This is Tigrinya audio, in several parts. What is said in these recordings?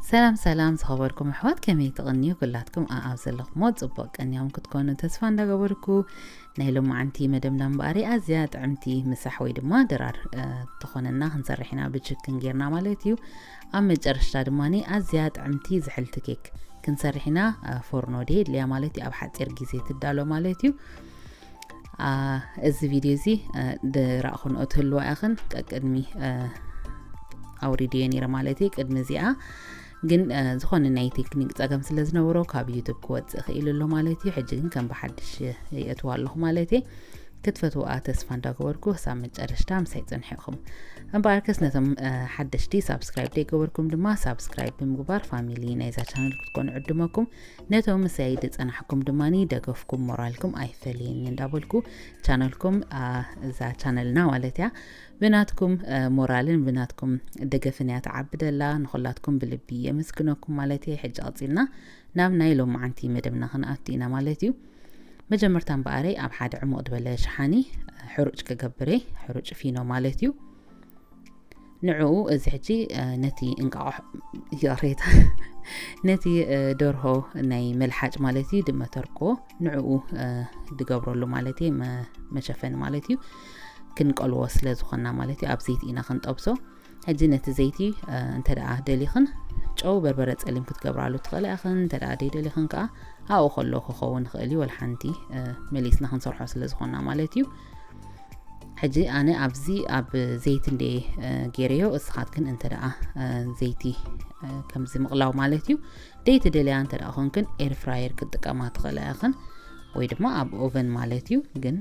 ሰላም ሰላም ዝኸበርኩም ኣሕዋት፣ ከመይ ትቕንዩ? ኩላትኩም ኣኣብ ዘለኹሞ ጽቡቕ ቀንያም ክትኮኑ ተስፋ እንዳገበርኩ፣ ናይ ሎማዓንቲ መደብና እምበኣር ኣዝያ ጥዕምቲ ምሳሕ ወይ ድማ ድራር፣ እ፣ ትኾነና ክንሰርሕ ኢና ብችክን ጌርና ማለት እዩ። ኣብ መጨረሽታ ድማ ኣዝያ ጥዕምቲ ዝሕልቲ ኬክ ክንሰርሕ ኢና። እ፣ ፎርኖ ድየ የድልያ ማለት እዩ፣ ኣብ ሓጺር ግዜ ትዳሎ ማለት እዩ። አ፣ እዚ ቪድዮ እዚ፣ እ፣ ድራእኹንኦ ትህልዋ ኢኽን፣ ቀቅድሚ፣ እ፣ ኣውሪድዮ ነይረ ማለት እዩ። ቅድሚ እዚኣ ግን፣ እ፣ ዝኾነ ናይ ቴክኒክ ጸገም ስለ ዝነበሮ ካብ ዩቱብ ክወጽእ ክኢሉ ኣሎ ማለት እዩ። ሕጂ ግን ከም ብሓድሽ የእትዋ ኣለኹ ማለት እየ። ክትፈትውኣ ተስፋ እንዳገበርኩ ክሳብ መጨረሽታ ምሳይ ጽንሑ ኢኹም። እምበኣርከስ ነቶም፣ እ፣ ሓደሽቲ ሳብስክራይብ ዘይገበርኩም ድማ ሳብስክራይብ ብምግባር ፋሚሊ ናይዛ ቻነል ክትኮኑ ዕድመኩም። ነቶም ምሳይ ዝጸናሕኩም ድማ ደገፍኩም ሞራልኩም ኣይፈለየኒ እንዳበልኩ ቻነልኩም፣ አ፣ እዛ ቻነልና ማለት እያ ብናትኩም፣ እ፣ ሞራልን ብናትኩም ደገፍን እያ ትዓቢ ደላ። ንኹላትኩም ብልቢ የመስግነኩም ማለት እየ። ሕጂ ቀጺልና ናብ ናይ ሎማዓንቲ መደብና ክንኣቱ ኢና ማለት እዩ። መጀመርታ እምበኣረይ ኣብ ሓደ ዕሙቕ ዝበለ ሸሓኒ፣ እ፣ ሕሩጭ ክገብር እየ፣ ሕሩጭ ፊኖ ማለት እዩ። ንዕኡ እዚ ሕጂ፣ እ፣ ነቲ እንቃቑሕ፣ ይቕሬታ፣ ነቲ፣ እ፣ ደርሆ ናይ መልሓጭ ማለት እዩ፣ ድመተርኮ፣ ንዕኡ፣ እ፣ ድገብረሉ ማለት እዩ፣ መ-፣ መሸፈኒ ማለት እዩ። ክንቀልዎ ስለ ዝኾንና ማለት እዩ፣ ኣብ ዘይቲ ኢና ክንጠብሶ። ሕጂ ነቲ ዘይቲ፣ እ፣ እንተ ደኣ ደሊኽን ጨው፣ በርበረ ጸሊም ክትገብራሉ ትኽእላ ኢኽን፣ እንተ ደኣ ደይደሊኽን ከኣ ኣብኡ ከሎ ክኸውን ይኽእል እዩ፣ ወላ ሓንቲ፣ እ፣ መሊስና ክንሰርሖ ስለ ዝኾንና ማለት እዩ። ሕጂ ኣነ ኣብዚ ኣብ ዘይቲ እንደ፣ እ፣ ገይረዮ፣ እስኻትክን እንተ ደኣ፣ እ፣ ዘይቲ፣ እ፣ ከምዚ ምቕላው ማለት እዩ። ደይትደልያ እንተ ደኣ ኮንክን ኤር ፍራየር ክትጥቀማ ትኽእላ ኢኽን፣ ወይ ድማ ኣብ ኦቨን ማለት እዩ። ግን፣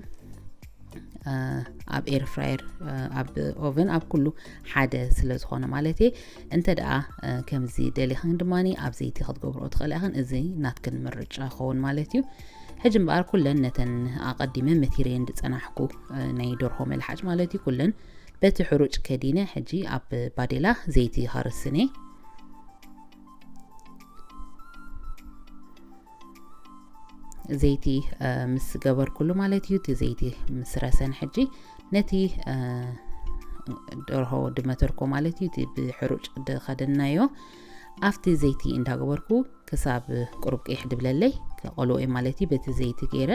እ፣ ኣብ ኤር ፍራየር፣ እ፣ ኣብ ኦቨን ኣብ ኩሉ ሓደ ስለ ዝኾነ ማለት እየ። እንተ ደኣ፣ እ፣ ከምዚ ደሊኽን ድማ ኣብ ዘይቲ ክትገብርኦ ትኽእላ ኢኽን። እዚ ናትክን ምርጫ ክኸውን ማለት እዩ። ሕጂ እምበኣር ኩለን ነተን ኣቐዲመ መቲረየን ዝጸናሕኩ፣ እ፣ ናይ ደርሆ መልሓጭ ማለት እዩ፣ ኩለን በቲ ሕሩጭ ከዲነ ሕጂ ኣብ ባዴላ ዘይቲ ሃርስን እየ። ዘይቲ፣ እ፣ ምስ ገበርኩሉ ማለት እዩ፣ እቲ ዘይቲ ምስ ረሰን ሕጂ ነቲ፣ እ፣ ደርሆ ድመተርኮ ማለት እዩ፣ እቲ ብሕሩጭ ድኸደናዮ ኣብቲ ዘይቲ እንዳገበርኩ ክሳብ ቁሩብ ቅይሕ ድብለለይ ከቐልዎ እየ ማለት እዩ፣ በቲ ዘይቲ ገይረ።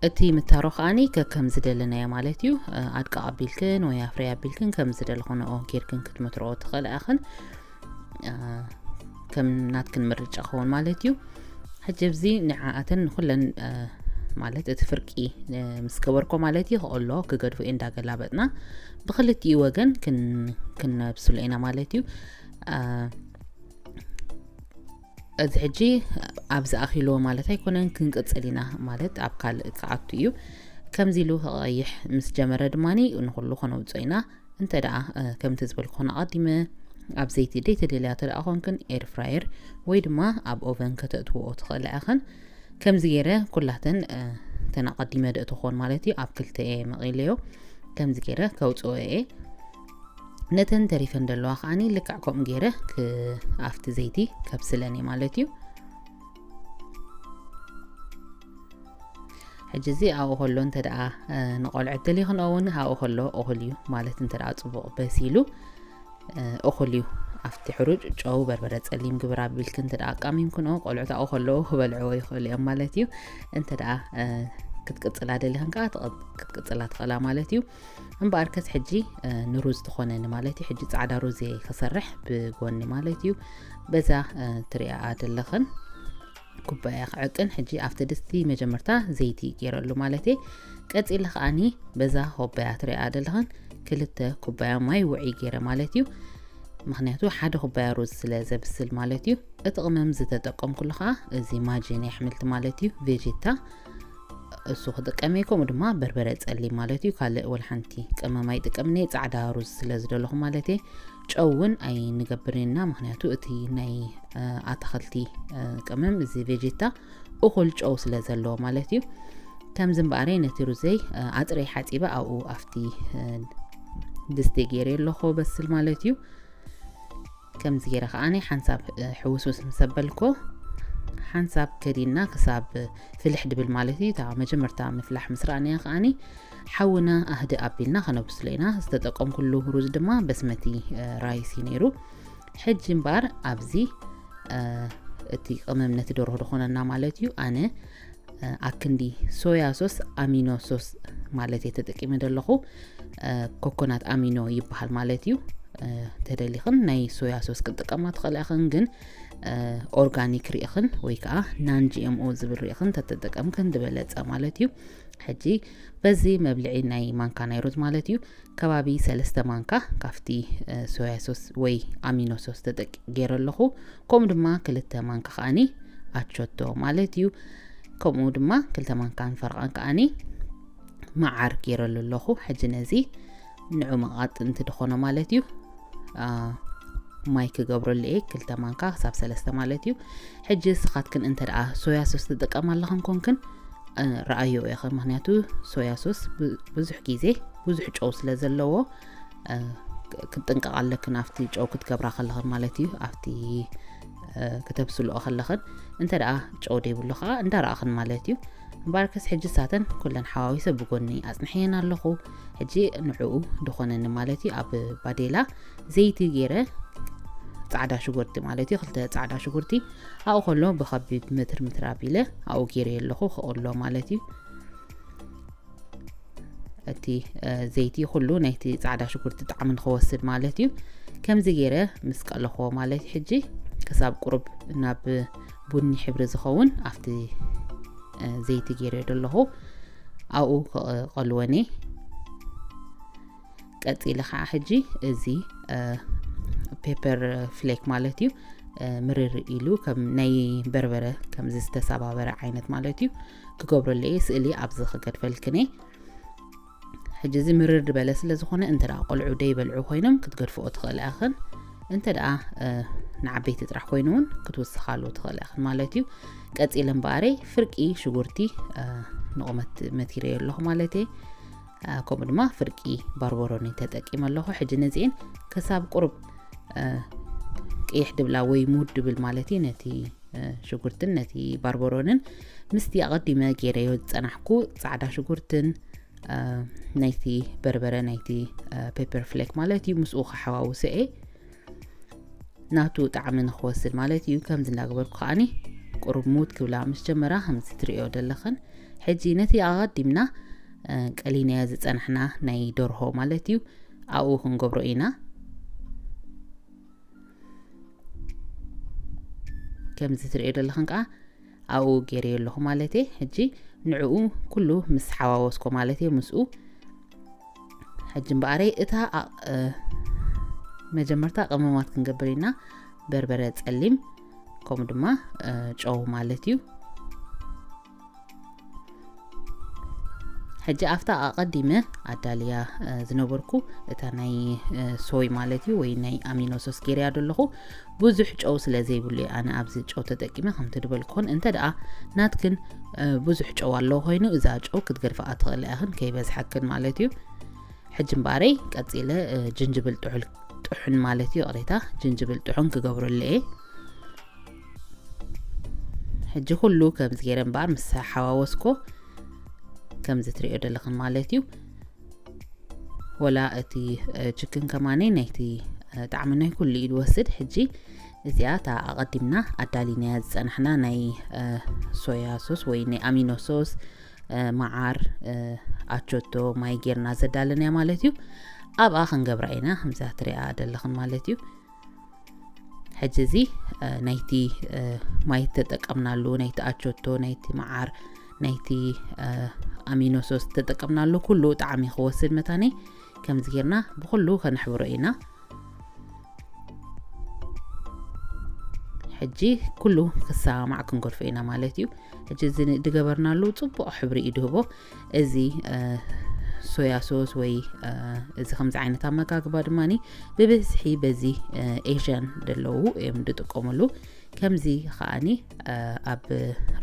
እቲ ምታሮ ከኣኒ ከከም ዝደለናዮ ማለት እዩ። እ፣ ኣድቃቕ ኣቢልክን ወይ ኣፍረይ ኣቢልክን ከም ዝደለኹንኦ ጌርክን ክትመትርኦ ትኽእላ ኢኽን። እ፣ ከም ናትክን ምርጫ ክኸውን ማለት እዩ። ሕጂ ኣብዚ ንዓኣተን ንኹለን፣ እ፣ ማለት እቲ ፍርቂ፣ እ፣ ምስ ገበርኮ ማለት እዩ፣ ክቕሎ ክገድፎ እየ እንዳገላበጥና ብኽልቲኡ ወገን ክን-፣ ክነብስሎ ኢና ማለት እዩ። እ፣ እዚ ሕጂ ኣብዚ ኣኺልዎ ማለት ኣይኮነን፣ ክንቅጽል ኢና ማለት ኣብ ካልእ ክኣቱ እዩ። ከምዚ ኢሉ ክቐይሕ ምስ ጀመረ ድማ ንኹሉ ከነውጽኦ ኢና። እንተ ደኣ፣ እ፣ ከምቲ ዝበልኩኹን ኣቐዲመ ኣብ ዘይቲ ደይተደልያ እንተ ደኣ ኮንክን ኤር ፍራየር ወይ ድማ ኣብ ኦቨን ከተእትውኦ ትኽእላ ኢኽን። ከምዚ ገይረ ኩላተን፣ እ፣ እተን ኣቐዲመ ደእትኾን ማለት እዩ፣ ኣብ ክልተ እየ መቒለዮ። ከምዚ ገይረ ከውጽኦ እየ። ነተን ተሪፈን ዘለዋ ከኣኒ ልክዕ ከምኡ ገይረ ክ-፣ ኣብቲ ዘይቲ ከብስለን እየ ማለት እዩ። ሕጂ እዚ ኣብኡ ከሎ እንተ ደኣ፣ እ፣ ንቆልዑት ደሊኽንኦ እውን ኣብኡ ከሎ እኹል እዩ ማለት፣ እንተ ደኣ ጽቡቕ በሲሉ፣ እ፣ እኹል እዩ። ኣብቲ ሕሩጭ ጨው፣ በርበረ ጸሊም ግብር ኣቢልክን እንተ ደኣ ኣቃሚምክንኦ፣ ቆልዑት ኣብኡ ከለዉ ክበልዕዎ ይኽእሉ እዮም ማለት እዩ። እንተ ደኣ፣ እ፣ ክትቅጽላ ደሊኽን ከኣ ትቐ-፣ ክትቅጽላ ትኽእላ ማለት እዩ። እምበኣርከስ ሕጂ፣ እ፣ ንሩዝ ትኾነኒ ማለት እዩ። ሕጂ ጻዕዳ ሩዝ እየ ክሰርሕ ብጎኒ ማለት እዩ። በዛ፣ እ፣ ትሪኣኣ ደለኽን ኩባያ ክዕቅን፣ ሕጂ ኣብቲ ድስቲ መጀመርታ ዘይቲ ገይረሉ ማለት እየ። ቀጺለ ከኣኒ በዛ ኩባያ ትሪኣ ደለኽን ክልተ ኩባያ ማይ ውዕይ ገይረ ማለት እዩ። ምኽንያቱ ሓደ ኩባያ ሩዝ ስለ ዘብስል ማለት እዩ። እቲ ቅመም ዝተጠቀምኩሉ ከኣ እዚ ማጂ ናይ ኣሕምልቲ ማለት እዩ፣ ቬጀታ፣ እሱ ክጥቀም እየ። ከምኡ ድማ በርበረ ጸሊም ማለት እዩ። ካልእ ወላ ሓንቲ ቅመም ኣይጥቀምን እየ፣ ጻዕዳ ሩዝ ስለ ዝደለኹ ማለት እየ። ጨው እውን ኣይንገብርን ኢና፣ ምኽንያቱ እቲ ናይ፣ እ፣ ኣታኽልቲ፣ እ፣ ቅመም፣ እዚ ቬጀታ፣ እኹል ጨው ስለ ዘለዎ ማለት እዩ። ከምዚ እምበኣረይ ነቲ ሩዘይ፣ እ፣ ኣጽረይ ሓጺበ ኣብኡ ኣብቲ፣ እ፣ ድስቲ ገይረ ኣለኹ በስል ማለት እዩ። ከምዚ ገይረ ከኣ ናይ ሓንሳብ፣ እ፣ ሕውስውስ ምስ ኣበልኮ ሓንሳብ ከዲና ክሳብ ፍልሕ ድብል ማለት እዩ። እታ መጀመርታ ምፍላሕ ምስ ረኣናያ ከኣኒ ሓውና ኣህድእ ኣቢልና ከነብስሎ ኢና። ዝተጠቀምኩሉ ሩዝ ድማ በስመቲ ራይስ እዩ ነይሩ። ሕጂ እምበኣር ኣብዚ እቲ ቅመም ነቲ ደርሆ ዝኾነና ማለት እዩ። ኣነ ኣክንዲ ሶያ ሶስ፣ ኣሚኖ ሶስ ማለት እየ ተጠቂመ ዘለኹ። ኮኮናት ኣሚኖ ይበሃል ማለት እዩ። ተደሊኽን ናይ ሶያ ሶስ ክትጥቀማ ትኽእላ ኢኽን፣ ግን ኦርጋኒክ ርኢኽን ወይ ከዓ ናን ጂ ኤም ኦ ዝብል ርኢኽን ተተጠቀምክን ዝበለጸ ማለት እዩ። ሕጂ በዚ መብልዒ ናይ ማንካ ናይ ሩዝ ማለት እዩ ከባቢ ሰለስተ ማንካ ካብቲ ሶያ ሶስ ወይ ኣሚኖ ሶስ ተጠቂ ገይረ ኣለኹ። ከምኡ ድማ ክልተ ማንካ ከኣኒ ኣቾቶ ማለት እዩ። ከምኡ ድማ ክልተ ማንካን ፈረቓን ከኣኒ መዓር ገይረሉ ኣለኹ። ሕጂ ነዚ ንዑ መቓጥንቲ ድኾኖ ማለት እዩ። ማይ ክገብረሉ እየ ክልተ ማንካ ክሳብ ሰለስተ ማለት እዩ። ሕጂ ስኻትክን እንተ ደኣ ሶያ ሶስ ትጥቀማ ኣለኽን ኮንክን ረኣዮ ኢኽን። ምክንያቱ ሶያ ሶስ ብዙሕ ግዜ ብዙሕ ጨው ስለ ዘለዎ ክትጥንቀቕ ኣለክን ኣብቲ ጨው ክትገብራ ከለኽን ማለት እዩ። ኣብቲ ክተብስልኦ ከለኽን እንተ ደኣ ጨው ደይብሉ ከዓ እንዳረኣኽን ማለት እዩ። እምበኣርከስ ሕጂ ሳተን ኩለን ሓዋዊሰ ብጎኒ ኣጽንሐየን ኣለኹ። ሕጂ ንዕኡ ድኾነኒ ማለት እዩ ኣብ ባዴላ ዘይቲ ገይረ ጻዕዳ ሽጉርቲ ማለት እዩ፣ ክልተ ጻዕዳ ሽጉርቲ ኣብኡ ከሎ ብኸቢብ ምትር ምትር ኣቢለ ኣብኡ ገይረ ኣለኹ ክቕሎ ማለት እዩ። እቲ ዘይቲ ኩሉ ናይቲ ጻዕዳ ሽጉርቲ ጣዕሚ ንክወስድ ማለት እዩ። ከምዚ ገይረ ምስ ቀለኽዎ ማለት እዩ። ሕጂ ክሳብ ቁሩብ ናብ ቡኒ ሕብሪ ዝኸውን ኣብቲ ዘይቲ ገይረ ዘለኹ ኣብኡ ክቐልወኒ። ቀጺለ ከዓ ሕጂ እዚ ፔፐር ፍሌክ ማለት እዩ ምርር ኢሉ ከም ናይ በርበረ ከምዚ ዝተሰባበረ ዓይነት ማለት እዩ ክገብረሉ እየ። ስእሊ ኣብዚ ክገድፈልክን እየ። ሕጂ እዚ ምርር ዝበለ ስለ ዝኾነ እንተ ደኣ ቆልዑ ደይበልዑ ኮይኖም ክትገድፍኦ ትኽእላ ኢኽን። እንተ ደኣ ንዓበይቲ ጥራሕ ኮይኑ እውን ክትውስኻሉ ትኽእላ ኢኽን ማለት እዩ። ቀጺለ እምበኣረይ ፍርቂ ሽጉርቲ ንቑመት መቲረዮ ኣለኹ ማለት እየ። ከምኡ ድማ ፍርቂ ባርበሮኒ ተጠቂመ ኣለኹ። ሕጂ ነዚኤን ክሳብ ቁሩብ ቅይሕ ድብላ ወይ ሙድ ድብል ማለት እዩ ነቲ ሽጉርትን ነቲ ባርበሮንን ምስቲ ኣቐዲመ ገይረዮ ዝጸናሕኩ ጻዕዳ ሽጉርትን ናይቲ በርበረ ናይቲ ፔፐር ፍሌክ ማለት እዩ ምስኡ ክሓዋውሰ እየ። ናቱ ጣዕሚ ንክወስድ ማለት እዩ። ከምዚ እንዳገበርኩ ከዓኒ ቁሩብ ሙት ክብላ ምስ ጀመራ ከምዚ ትርእዮ ዘለኽን። ሕጂ ነቲ ኣቐዲምና ቀሊናዮ ዝጸናሕና ናይ ደርሆ ማለት እዩ ኣብኡ ክንገብሮ ኢና። ከምዚ ትርእዮ ዘለኽን ከዓ ኣብኡ ገይረዮ ኣለኹ ማለት እየ። ሕጂ ንዕኡ ኩሉ ምስ ሓዋወስኮ ማለት እየ ምስኡ። ሕጂ እምበኣረይ እታ መጀመርታ ቀመማት ክንገብር ኢና። በርበረ ጸሊም ከምኡ ድማ ጨው ማለት እዩ። ሕጂ ኣብታ ኣቐዲመ ኣዳልያ ዝነበርኩ እታ ናይ ሶይ ማለት እዩ ወይ ናይ ኣሚኖ ሶስ ገይረያ ዘለኹ ብዙሕ ጨው ስለ ዘይብሉ እየ ኣነ ኣብዚ ጨው ተጠቂመ። ከምቲ ድበልኩን እንተ ደኣ ናትክን ብዙሕ ጨው ኣለዎ ኮይኑ እዛ ጨው ክትገድፍኣ ትኽእላ ኢኽን ከይበዝሐክን ማለት እዩ። ሕጂ እምበኣረይ ቀጺለ ጅንጅብል ጥሑል ጥሑን ማለት እዩ ይቕሬታ ጅንጅብል ጥሑን ክገብረሉ እየ። ሕጂ ኩሉ ከምዚ ገይረ እምበኣር ምስ ሓዋወስኮ ከምዚ ትርእዮ ዘለኽን ማለት እዩ። ወላ እቲ ችክን ከማነይ ናይቲ ጣዕሚ ናይ ኩሉ እዩ ዝወስድ። ሕጂ እዚኣ እታ ኣቐዲምና ኣዳሊናያ ዝጸናሕና ናይ ሶያ ሶስ ወይ ናይ ኣሚኖ ሶስ መዓር ኣቾቶ ማይ ጌርና ዘዳለናያ ማለት እዩ። ኣብኣ ክንገብራ ኢና ከምዛ ትሪኣ ዘለኽን ማለት እዩ። ሕጂ እዚ ናይቲ ማይ ተጠቀምናሉ ናይቲ ኣቾቶ ናይቲ መዓር ናይቲ ኣሚኖ ሶስ ተጠቀምናሉ ኩሉ ጣዕሚ ክወስድ መታኒ ከምዚ ጌርና ብኩሉ ከነሕብሮ ኢና። ሕጂ ኩሉ ክሰማማዕ ክንገድፎ ኢና ማለት እዩ። ሕጂ እዚ ድገበርናሉ ጽቡቕ ሕብሪ እዩ ድህቦ። እዚ ሶያ ሶስ ወይ እዚ ከምዚ ዓይነት ኣመጋግባ ድማ ብብዝሒ በዚ ኤሽያን ዘለዉ እዮም ዝጥቀሙሉ። ከምዚ ከዓኒ ኣብ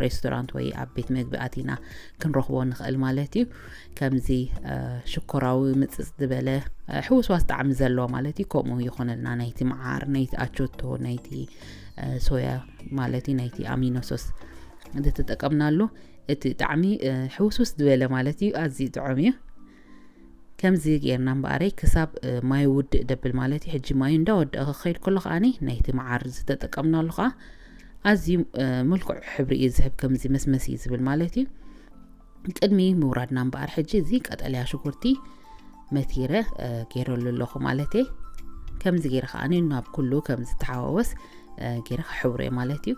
ሬስቶራንት ወይ ኣብ ቤት መግቢ ኣቲና ክንረኽቦ ንኽእል ማለት እዩ። ከምዚ ሽኮራዊ ምፅፅ ዝበለ ሕውስዋስ ጣዕሚ ዘለዎ ማለት እዩ። ከምኡ ይኾነልና ናይቲ መዓር፣ ናይቲ ኣቾቶ፣ ናይቲ ሶያ ማለት እዩ፣ ናይቲ ኣሚኖ ሶስ ዝተጠቀምናሉ። እቲ ጣዕሚ ሕውስውስ ዝበለ ማለት እዩ፣ ኣዝዩ ጥዑም እዩ። ከምዚ ጌርና እምበኣረይ ክሳብ ማይ ውድእ ደብል ማለት እዩ። ሕጂ ማዩ እንዳወደአ ክኸይድ ከሎ ከዓኒ ናይቲ መዓር ዝተጠቀምናሉ ከዓ ኣዝዩ ምልኩዕ ሕብሪ እዩ ዝህብ፣ ከምዚ መስመስ እዩ ዝብል ማለት እዩ። ቅድሚ ምውራድና እምበኣር ሕጂ እዚ ቀጠልያ ሽጉርቲ መቲረ ገይረሉ ኣለኹ ማለት እየ። ከምዚ ገይረ ከዓኒ ናብ ኩሉ ከም ዝተሓዋወስ ገይረ ክሕብሮ እየ ማለት እዩ።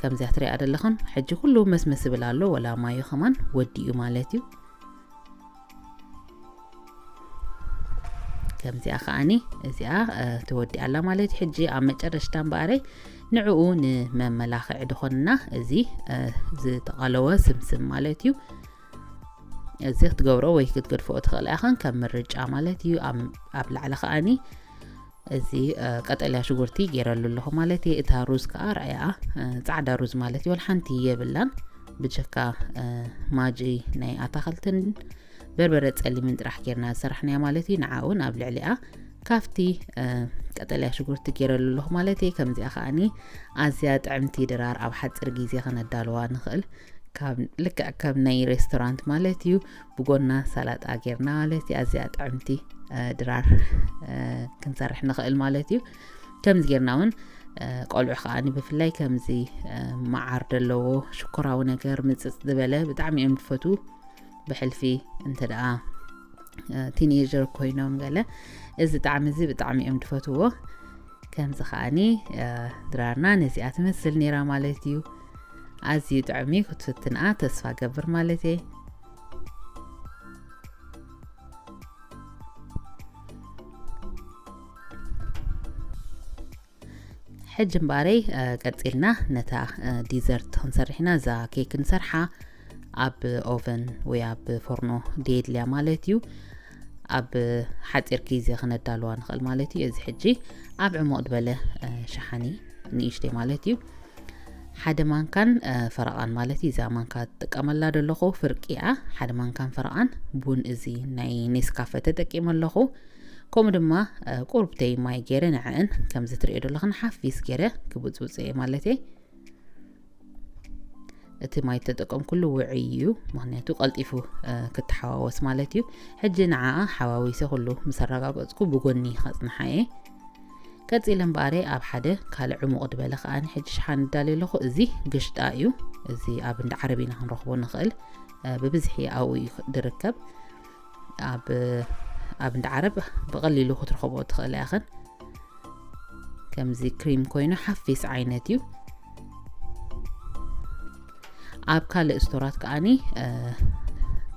ከምዚያ ትሪኣ ዘለኽን ሕጂ ኩሉ መስመስ ይብል ኣሎ፣ ወላ ማዩ ከማን ወዲኡ ማለት እዩ። ከምዚኣ ከዓኒ እዚኣ ተወዲኣ ኣላ ማለት እዩ። ሕጂ ኣብ መጨረሽታ እምበኣረይ ንዕኡ ንመመላኽዒ ዝኾንና እዚ ዝተቐለወ ስምስም ማለት እዩ። እዚ ክትገብሮ ወይ ክትገድፍኦ ትኽእላ ኢኽን፣ ከም ምርጫ ማለት እዩ። ኣብ ላዕሊ ከዓኒ እዚ ቀጠልያ ሽጉርቲ ገይረሉ ኣለኹ ማለት እየ። እታ ሩዝ ከዓ ርኣያ፣ ፃዕዳ ሩዝ ማለት እዩ፣ ወላ ሓንቲ የብላን። ብጀካ ማጂ ናይ ኣታኽልትን በርበረ ጸሊምን ጥራሕ ጌርና ዝሰራሕናያ ማለት እዩ። ንዓ እውን ኣብ ልዕሊኣ ካብቲ ቀጠልያ ሽጉርቲ ገይረሉ ኣለኹ ማለት እየ። ከምዚኣ ከዓኒ ኣዝያ ጥዕምቲ ድራር ኣብ ሓፂር ግዜ ከነዳልዋ ንኽእል። ልክዕ ከም ናይ ሬስቶራንት ማለት እዩ። ብጎና ሰላጣ ጌርና ማለት እዩ። ኣዝያ ጥዕምቲ ድራር ክንሰርሕ ንኽእል ማለት እዩ። ከምዚ ጌርና እውን ቆልዑ ከዓኒ ብፍላይ ከምዚ መዓር ዘለዎ ሽኮራዊ ነገር ምፅፅ ዝበለ ብጣዕሚ እዮም ዝፈትዉ። ብሕልፊ እንተ ደኣ ቲኔጀር ኮይኖም ገለ እዚ ጣዕሚ እዚ ብጣዕሚ እዮም ዝፈትዎ። ከምዚ ከዓኒ ድራርና ነዚኣ ትመስል ነይራ ማለት እዩ። ኣዝዩ ጥዑም እዩ፣ ክትፍትንኣ ተስፋ ገብር ማለት እየ። ሕጂ እምበኣረይ ቀፂልና ነታ ዲዘርት ክንሰርሕ ኢና። እዛ ኬክ ንሰርሓ ኣብ ኦቨን ወይ ኣብ ፎርኖ ደየድልያ ማለት እዩ። ኣብ ሓፂር ግዜ ክነዳልዋ ንኽእል ማለት እዩ። እዚ ሕጂ ኣብ ዕሙቕ ዝበለ ሸሓኒ ንእሽተይ ማለት እዩ ሓደ ማንካን ፈረቓን ማለት እዩ። እዛ ማንካ ትጥቀመላ ዘለኹ ፍርቂ እያ። ሓደ ማንካን ፈረቓን ቡን እዚ ናይ ኔስካፈ ተጠቂመ ኣለኹ። ከምኡ ድማ ቁርብተይ ማይ ገይረ ንዕእን ከምዚ ትሪኦ ዘለኽን ሓፊስ ገይረ ክብፅብፅ እየ ማለት እየ። እቲ ማይ ተጠቀምኩሉ ውዑይ እዩ፣ ምኽንያቱ ቀልጢፉ ክትሓዋወስ ማለት እዩ። ሕጂ ንዓኣ ሓዋዊሰ ኩሉ ምስ ኣረጋገፅኩ ብጎኒ ከፅንሓ እየ። ቀፂለ እምበኣረ ኣብ ሓደ ካልእ ዕሙቕ ዝበለ ከዓኒ ሕጂ ሽሓን እዳለ ኣለኹ። እዚ ግሽጣ እዩ። እዚ ኣብ እንዳ ዓረብ ኢና ክንረኽቦ ንኽእል፣ ብብዝሒ ኣብኡ እዩ ዝርከብ። ኣብ ኣብ እንዳ ዓረብ ብቐሊሉ ክትረኽቦ ትኽእላ ኢኽን። ከምዚ ክሪም ኮይኑ ሓፊስ ዓይነት እዩ። ኣብ ካልእ ስቶራት ከዓኒ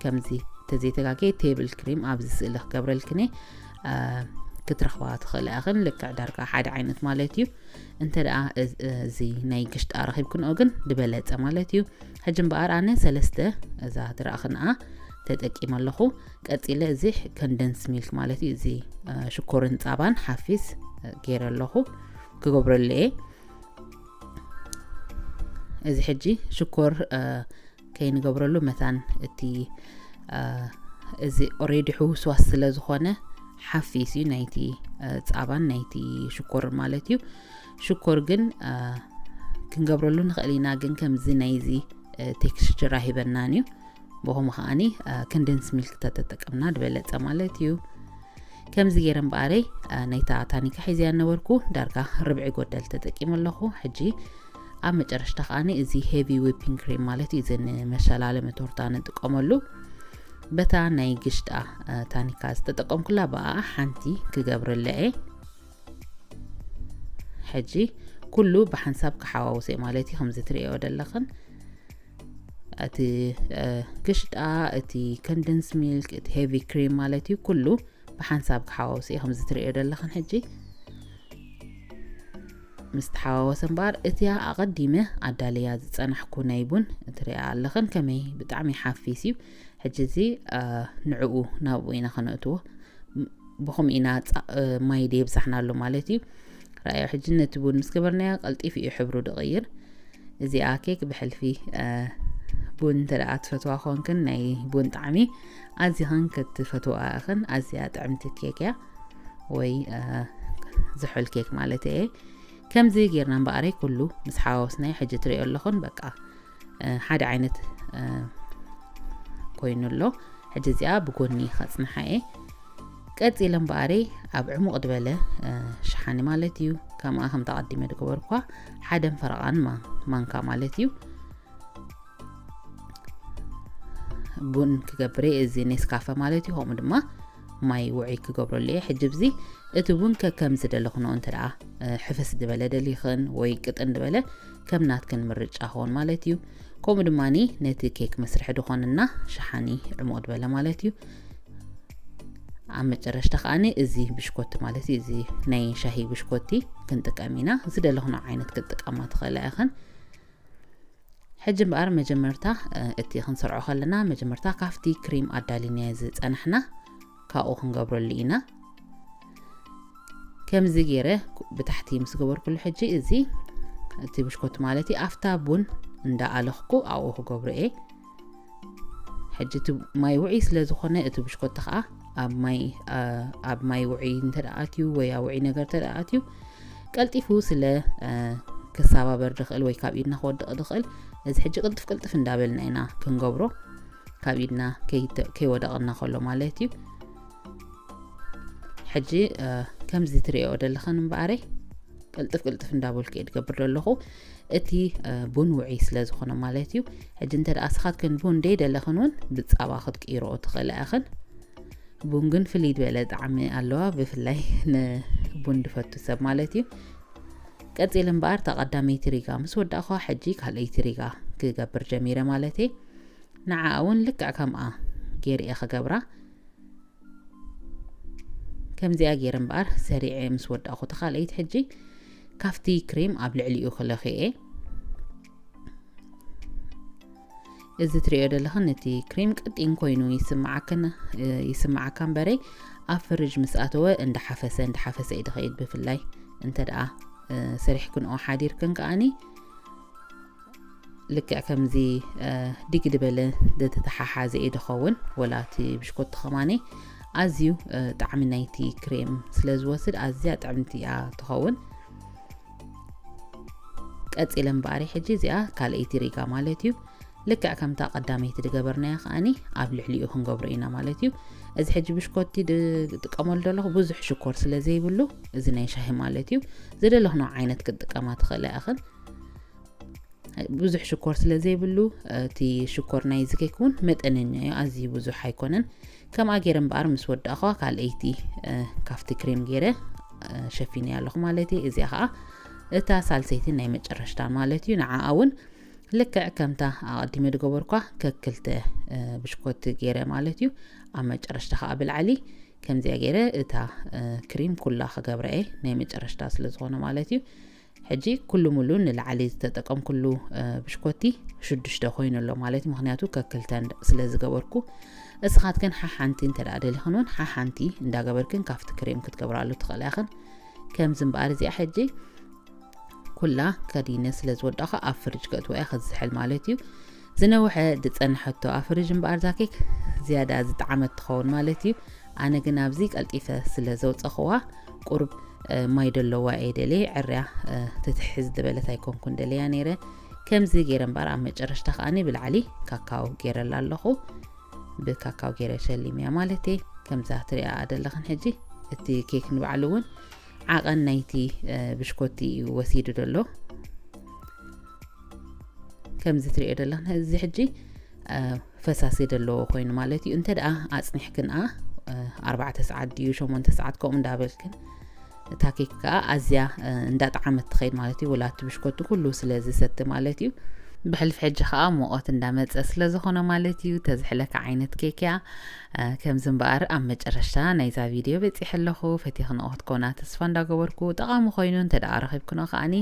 ከምዚ ተዘይተጋገየ ቴብል ክሪም ኣብዚ ስእሊ ክገብረልክኒ ክትረኽባ ትኽእላ ኢኽን። ልክዕ ዳርጋ ሓደ ዓይነት ማለት እዩ። እንተ ደኣ እዚ ናይ ግሽጣ ረኺብክንኦ ግን ዝበለጸ ማለት እዩ። ሕጂ እምበኣር ኣነ ሰለስተ እዛ ትረኣኽንኣ ተጠቂመ ኣለኹ። ቀጺለ እዚ ከንደንስ ሚልክ ማለት እዩ፣ እዚ ሽኮርን ጻባን ሓፊስ ገይረ ኣለኹ ክገብረሉ እየ። እዚ ሕጂ ሽኮር ከይንገብረሉ መታን እቲ እዚ ኦሬዲ ሕውስዋስ ስለ ዝኾነ ሓፊስ እዩ ናይቲ ጻባን ናይቲ ሽኮርን ማለት እዩ። ሽኮር ግን ክንገብረሉ ንኽእል ኢና፣ ግን ከምዚ ናይዚ ቴክስቸር ኣይበናን እዩ። ብኸምኡ ከዓኒ ከንደንስ ሚልክ ተተጠቀምና ዝበለጸ ማለት እዩ። ከምዚ ገይረ እምበኣረይ ናይታ ታኒካ ሒዘያ ነበርኩ ዳርጋ ርብዒ ጎደል ተጠቂመ ኣለኹ። ሕጂ ኣብ መጨረሽታ ከዓኒ እዚ ሄቪ ዊፒንግ ክሪም ማለት እዩ፣ እዚ ንመሸላለሚ ቶርታ ንጥቀመሉ፣ በታ ናይ ግሽጣ ታኒካ ዝተጠቀምኩላ ብኣ ሓንቲ ክገብረላ እየ። ሕጂ ኩሉ ብሓንሳብ ክሓዋውሰ ማለት እዩ። ከምዚ ትርእዮ ዘለኽን እቲ ግሽጣ፣ እቲ ከንደንስ ሚልክ፣ እቲ ሄቪ ክሪም ማለት እዩ። ኩሉ ብሓንሳብ ክሓዋውሰ እዩ። ከምዚ ትርእዮ ዘለኽን ሕጂ ምስ ተሓዋወሰ እምበኣር እቲያ ኣቐዲመ ኣዳልያ ዝጸናሕኩ ናይ ቡን ትሪኣ ኣለኽን ከመይ ብጣዕሚ ሓፊስ እዩ። ሕጂ እዚ ንዕኡ ናብኡ ኢና ከነእትዎ። ብኸምኡ ኢና ማይ ደየብዛሕናሉ ማለት እዩ። ረኣዮ፣ ሕጂ ነቲ ቡን ምስ ገበርናዮ ቀልጢፉ እዩ ሕብሩ ድቕይር። እዚኣ ኬክ ብሕልፊ ቡን እንተ ደኣ ትፈትዋ ኮንክን፣ ናይ ቡን ጣዕሚ ኣዚኽን ክትፈትዋ ኢኽን። ኣዝያ ጥዕምቲ ኬክ እያ፣ ወይ ዝሑል ኬክ ማለት እየ። ከምዚ ጌርና እምበኣረይ ኩሉ ምስ ሓዋወስናዮ ሕጂ ትሪኦ ኣለኹን፣ በቃ ሓደ ዓይነት ኮይኑ ኣሎ። ሕጂ እዚኣ ብጎኒ ከጽንሓ እየ። ቀጺለ እምበኣረይ ኣብ ዕሙቕ ዝበለ ሸሓኒ ማለት እዩ፣ ከምኣ ከምታ ቀዲመ ዝገበርኳ ሓደን ፈረቓን ማንካ ማለት እዩ። ቡን ክገብር እየ፣ እዚ ኔስካፈ ማለት እዩ። ከምኡ ድማ ማይ ውዑይ ክገብረሉ እየ። ሕጂ ብዚ እቲ ቡን ከከም ዝደለኽንኦ እንተ ደኣ ሕፍስ ዝበለ ደሊኽን ወይ ቅጥን ዝበለ ከም ናትክን ምርጫ ክኸውን ማለት እዩ። ከምኡ ድማ ነቲ ኬክ መስርሒ ዝኾንና ሸሓኒ ዕሙቕ ዝበለ ማለት እዩ። ኣብ መጨረሽታ ከኣ እዚ ብሽኮቲ ማለት እዩ፣ እዚ ናይ ሻሂ ብሽኮቲ ክንጥቀም ኢና። ዝደለኽንኦ ዓይነት ክትጥቀማ ትኽእላ ኢኽን። ሕጂ እምበኣር መጀመርታ እቲ ክንሰርዖ ከለና መጀመርታ ካብቲ ክሪም ኣዳሊናዮ ዝጸናሕና ካብኡ ክንገብረሉ ኢና። ከምዚ ገይረ ብታሕቲ ምስ ገበርኩሉ ሕጂ እዚ እቲ ብሽኮቲ ማለት እዩ ኣብታ ቡን እንዳኣለኽኩ ኣብኡ ክገብሮ እየ። ሕጂ እቲ ማይ ውዑይ ስለ ዝኾነ እቲ ብሽኮቲ ከዓ ኣብ ማይ ኣብ ማይ ውዑይ እንተ ደኣ ኣትዩ ወይ ኣብ ውዑይ ነገር እንተ ደኣ ኣትዩ ቀልጢፉ ስለ ክሰባበር ድኽእል ወይ ካብ ኢድና ክወድቕ ድኽእል። እዚ ሕጂ ቅልጥፍ ቅልጥፍ እንዳበልና ኢና ክንገብሮ፣ ካብ ኢድና ከይወደቐና ከሎ ማለት እዩ። ሕጂ ከምዚ ትሪኦ ዘለኽን እምበኣረይ ቅልጥፍ ቅልጥፍ እንዳበልኩ እየ ድገብር ዘለኹ፣ እቲ ቡን ውዑይ ስለ ዝኾነ ማለት እዩ። ሕጂ እንተ ደኣ ስኻትክን ቡን ደይደለኽን እውን ብጻባ ክትቅይርኦ ትኽእላ ኢኽን። ቡን ግን ፍልይ ዝበለ ጣዕሚ ኣለዋ፣ ብፍላይ ንቡን ድፈቱ ሰብ ማለት እዩ። ቀጺለ እምበኣር እታ ቀዳመይቲ ሪጋ ምስ ወዳእኳ ሕጂ ካልኣይቲ ሪጋ ክገብር ጀሚረ ማለት እየ። ንዓኣ እውን ልክዕ ከምኣ ገይረ እየ ክገብራ። ከምዚኣ ገይረ እምበኣር ሰሪዐ ምስ ወዳእኹ ተኻልአይት ሕጂ ካብቲ ክሬም ኣብ ልዕሊኡ ክለኽየ። እዚ ትሪኦ ዘለኽን እቲ ክሬም ቀጢን ኮይኑ ይስምዓክን ይስምዓካ እምበረይ ኣብ ፍርጅ ምስ ኣተወ እንዳሓፈሰ እንዳሓፈሰ እዩ ዝኸይድ። ብፍላይ እንተ ደኣ ሰሪሕክንኦ ሓዲርክን ከኣኒ ልክዕ ከምዚ ዲግ ዝበለ ዝተተሓሓዘ እዩ ዝኸውን። ወላ እቲ ብሽኮቲ ከማኒ ኣዝዩ ጣዕሚ ናይቲ ክሬም ስለ ዝወስድ ኣዝያ ጥዕምቲ እያ ትኸውን። ቀጺለ እምበኣሪ ሕጂ እዚኣ ካልኣይቲ ሪጋ ማለት እዩ። ልክዕ ከምታ ቀዳመይቲ ዝገበርናያ ከኣኒ ኣብ ልዕሊኡ ክንገብሮ ኢና ማለት እዩ። እዚ ሕጂ ብሽኮቲ ዝጥቀመሉ ዘለኹ ብዙሕ ሽኮር ስለ ዘይብሉ እዚ ናይ ሻሂ ማለት እዩ። ዝደለኽኖ ዓይነት ክትጥቀማ ትኽእላ ኢኽን። ብዙሕ ሽኮር ስለ ዘይብሉ እቲ ሽኮር ናይዚ ኬክ እውን መጠነኛ እዩ፣ ኣዝዩ ብዙሕ ኣይኮነን። ከምኣ ገይረ እምበኣር ምስ ወዳእኳ ካልኣይቲ ካብቲ ክሬም ገይረ ሸፊነያ ኣለኹ ማለት እዩ። እዚኣ ከዓ እታ ሳልሰይቲ ናይ መጨረሽታ ማለት እዩ። ንዓኣ እውን ልክዕ ከምታ ኣቐዲመ ዝገበርኳ ከክልተ ብሽኮቲ ገይረ ማለት እዩ። ኣብ መጨረሽታ ከዓ ብላዕሊ ከምዚኣ ገይረ እታ ክሪም ኩላ ክገብራ እየ፣ ናይ መጨረሽታ ስለ ዝኾነ ማለት እዩ። ሕጂ ኩሉ ሙሉ ንላዕሊ ዝተጠቀምኩሉ ብሽኮቲ ሽዱሽተ ኮይኑ ኣሎ ማለት እዩ፣ ምኽንያቱ ከክልተን ስለ ዝገበርኩ። እስኻትክን ሓሓንቲ እንተ ደኣ ደሊኽን እውን ሓሓንቲ እንዳገበርክን ካብቲ ክሬም ክትገብራሉ ትኽእላ ኢኽን። ከምዚ እምበኣር እዚኣ ሕጂ ኩላ ከዲነ ስለ ዝወዳእኳ ኣብ ፍርጅ ከእትዋ እየ፣ ክዝሕል ማለት እዩ። ዝነውሐ ዝጸንሐቶ ኣብ ፍርጅ እምበኣር እዛ ኬክ ዝያዳ ዝጠዓመት ትኸውን ማለት እዩ። ኣነ ግን ኣብዚ ቀልጢፈ ስለ ዘውጸኽዋ ቁሩብ ማይ ደለዋ እየ ደልየ፣ ዕርያ ትትሕዝ ዝበለት ኣይኮንኩን ደልያ ነይረ። ከምዚ ገይረ እምበኣር ኣብ መጨረሽታ ከኣኒ ብላዕሊ ካካው ገይረላ ኣለኹ። ብካካው ገይረ ሸሊምያ ማለት እየ። ከምዛ ትሪኣ ዘለኽን ሕጂ እቲ ኬክ ንባዕሉ እውን ዓቐን ናይቲ ብሽኮቲ እዩ ወሲዱ ዘሎ። ከምዚ ትሪኦ ዘለኽን እዚ ሕጂ ፈሳሲ ዘለዎ ኮይኑ ማለት እዩ። እንተ ደኣ ኣጽኒሕክን ኣ ኣርባዕተ ሰዓት ድዩ ሸሞንተ ሰዓት ከምኡ እንዳበልክን እታ ኬክ ከኣ ኣዝያ እንዳጠዓመት ትኸይድ ማለት እዩ። ወላ እቲ ብሽኮቲ ኩሉ ስለ ዝሰቲ ማለት እዩ። ብሕልፊ ሕጂ ከኣ ሙቐት እንዳመጸ ስለ ዝኾነ ማለት እዩ። ተዝሕለካ ዓይነት ኬክ እያ። ከምዚ እምበኣር ኣብ መጨረሽታ ናይዛ ቪድዮ በጺሐ ኣለኹ። ፈቲኽንኦ ክትኮና ተስፋ እንዳገበርኩ፣ ጠቓሚ ኮይኑ እንተ ደኣ ረኺብክንኦ ከኣኒ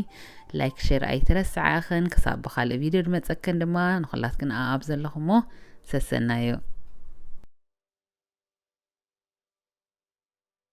ላይክ ሼር ኣይትረስዓ ኢኽን። ክሳብ ብኻልእ ቪድዮ ድመጸክን ድማ ንኹላትክን ኣብ ዘለኹሞ ሰሰናዩ።